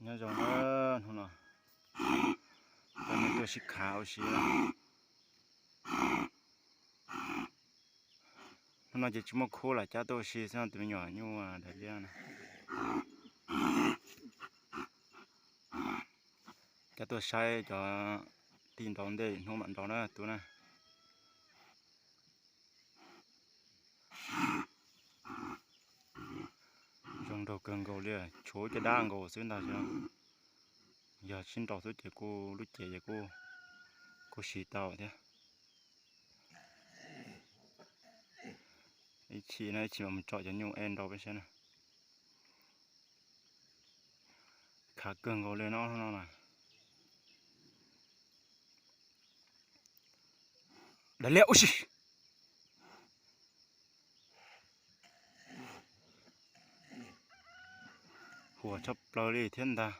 Nyob zoo na, hnub no coj nej tuaj sib khav ua si. Hnub no ces tsis muaj khub lawm, cab tuaj ua si xwb, tus me nyuam nyuj daim liab na. Cab tuaj saib cov tij nrau ntej, hnub mam nrau na tus na. Zoo nraug kawg nkaus li, tshuav caj dab nkaus xwb ntag. Yog sib nrau xwb ces kuj lub cev ces kuj siv tau thiab. Ib chim no ib chim mam mus tsom cov nyuj ej nrau peb saib na. Khav kawg nkaus li no no na. Daim liab ua si. Huam tshaj plaws li thiab ntag.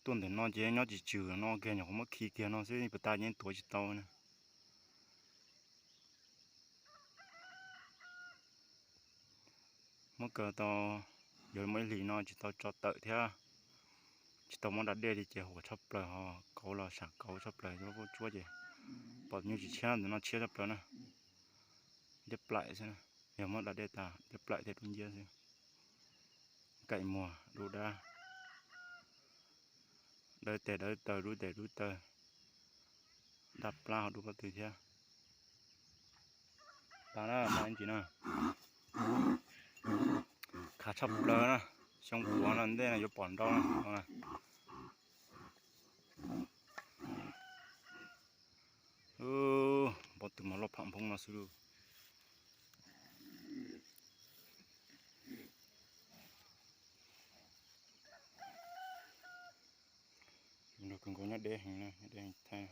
Tuaj ntawm no ces nyob tsis tswm no kiag, nyuam qhuav muab khi kiag no xwb, puas tas yeej tuav tsis tau na. Muab kaw tau, yuav muaj ib hlis no tsis tau tso tawm thiab, tsis tau muab da dej li ces huam tshaj plaws, ho kauv los sam kauv tshaj plaws, tsuab ces pom nyuj tsis tshiab, ntawm no tshiab tshaj plaws na. Liab plaim xwb, yog muab da dej tas liab plaim thiab dub nciab xwb. Kaim muag dub dab, dawb tes dawb taw, dub tes dub taw, daj plab ho dub pob tw thiab. Tas na, tas ntsis na. Khav tshaj plaws na, xyoo puav no ntej no yuav pom nrau na. Pob tw mas loj pham nphoob no xwb lauj. Nrau kawg nkaus, nyob deb heev, nyob deb heev thaij.